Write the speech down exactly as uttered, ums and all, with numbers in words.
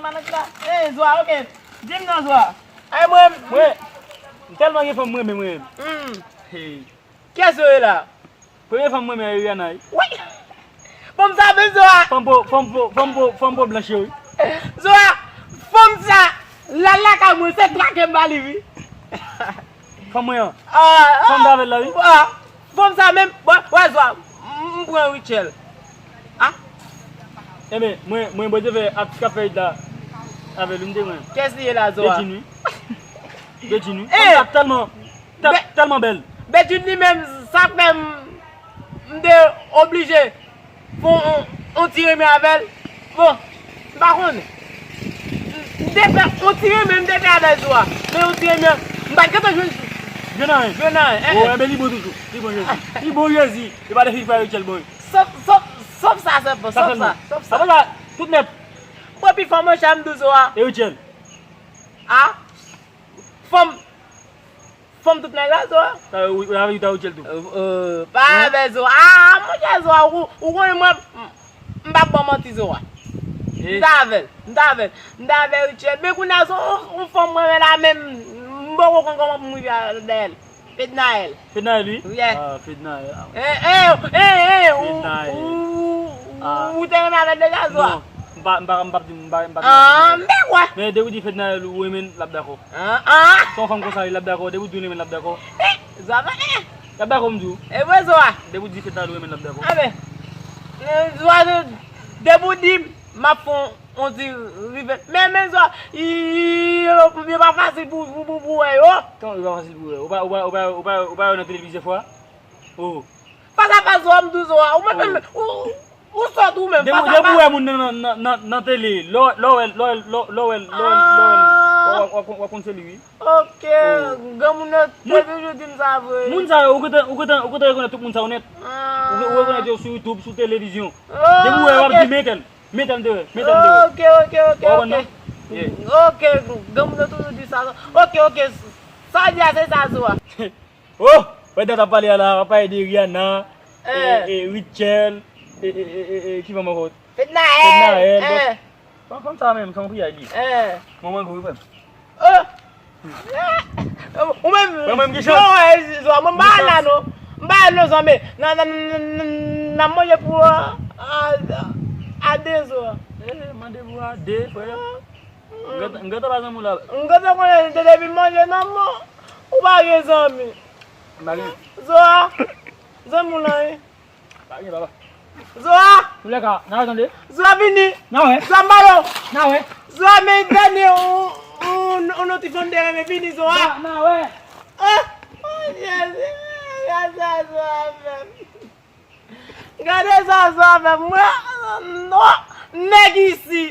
nan manèt la. Ey, Zoa, oke. Di m non, Zoa. Ay, mwen. Mwen, m tèlman gen fanm mwen renmen, mwen. Hmm. Hey. Kiyès yo ye la? Premye fanm mwen renmen, Rihanna, wi. Wi. Fanm sa, men Zoa. Fanm po, fanm po, fanm po, fanm po blanch yo, wi. Zoa, fanm sa, l al lakay mwen, se trake m ba li, wi. Fanm mwen an. Ah, fanm ah, avè l la, wi. Ah, fanm sa menm, bon, wè Zoa, m, m pran Richel. Ah. Enben, mwen, mwen, Bondye fè, atis k ap fè it la avè l, wi, m te renmen. Kiyès li ye la, Zoa? Bedjine, wi. Bedjine, wi. Eh! Fanm sa tèlman, tèl-, Be-, tèlman bèl. Bedjine li menm, sa fè m, m te oblije fè on, on ti renmen avè l. Bon, m pa konnen. M te fè on ti renmen, m te fè avè Zoa. Men on ti renmen, m pa t gentan jwenn. Jwenn anyen. Jwenn anyen, eh, oh, eh. Enben, li bon toujou. Li bon Jezi. Li bon Jezi. Li pa de fi frè Richel bon. Sòf, sòf, sòf sa, sòf, sòf sa, sòf sa. Apre sa, tout nèt. Mwen pi fò, monchè, m di w Zoa. E Richel? Ah? Fanm, fanm tout nèg la, Zoa? Sa, ou, ou avè Richel tou? Euh, euh, pa avè Zoa. Ah, monchè, Zoa, ou, ou konnen mwen, m, m p ap ba w manti, Zoa. M ta avè l, m ta avè l, m ta avè Richel. Men kounye a, se yon, yon fanm mwen renmen la, men m, m poko konn kòman pou m rive a, dèyè l. Fednaelle. Fednaelle, wi? Wi. Ah, Fednaelle. Ah. Eh, eh, eh, eh, ou, Fednaelle. Ou, ou, ah, ou te renmen avè l deja, Zoa? Non, m pa, m pa, m p ap di, m pa, m pa. Ah, m te kwè. Men depi w di Fednaelle ou renmen l, l ap dakò. Ah, ah. Se yon fanm konsa, l ap dakò. Depi w di w renmen l, l ap dakò. Eh, Zoa, eh. L ap dakò, m di w. E vre, Zoa? Depi w di Fednaelle ou renmen l, l ap dakò. Enben, eh, Zoa, depi w di m, m ap fè yon on ti rive. Men, men sa, i, i, yo, yo pa fasil pou, pou, pou, pou wè yo. Kòman yo pa fasil pou wè? Ou pa, ou pa, ou pa, ou pa, ou pa wè yo nan tele plizyè fwa? Oh. Fas a fas, Zoa, m di w, Zoa. Ou menm, oh, ou, ou sòt ou menm, fas a fas. Depi w wè moun nan, nan, nan, nan, nan tele, lè w, lè w wè l, lè w wè l, lè w wè l, lè w wè l, lè w wè l, w ap, w ap, w ap konn se li, wi. Ok, oh, granmoun nan te toujou di m sa vre. Moun sa yo, ou gentan, ou gentan, ou gentan rekonèt tout moun sa yo nèt. Ah. Ou, ou rekonèt yo sou YouTube, sou televizyon. Oh, depi w wè, w ap di, ok. Men tèl. Men tèl m te wè, men tèl m te wè. Ok, ok, ok, ok. Ou konprann, non? Yeah. Ok, granmoun yo toujou di sa. Ok, ok, sa w di a se sa, Zoa. Oh, wè dat ap pale a la, w ap pale de Rihanna, eh, eh, eh, Richel, eh, eh, eh, eh, eh, ki fanm ankò? Fednaelle. Fednaelle, bon. Eh. Fanm, fanm sa menm, se yon piyay li ye. Eh. Manman gwo, wi, frè m. Oh. Ou menm, mwen menm ki chans. Zoa, mwen pa la non. M pa la non, zanmi. Nan, nan, nan, nan, nan manje pou a, a, a de, Zoa. Eh, mande pou a de, frè. M gentan, m gentan pa zanmi w la. M gentan konnen te depi manje nan men w, ou pa gen zanmi. M pa gen. Zoa, zanmi w lan, wi. Pa gen, papa. Zoa! Toulèka, n a wè tande. Zoa vini! N a wè. Zoa m ba yo! N a wè. Zoa, men dènye ou, ou, ou, ou nou ti fanm te renmen vini, Zoa. N a, n a wè. Ah! Oh, Jezi, gade sa Zoa fè m. Gade sa Zoa fè m. Mwen, non, nèg isi.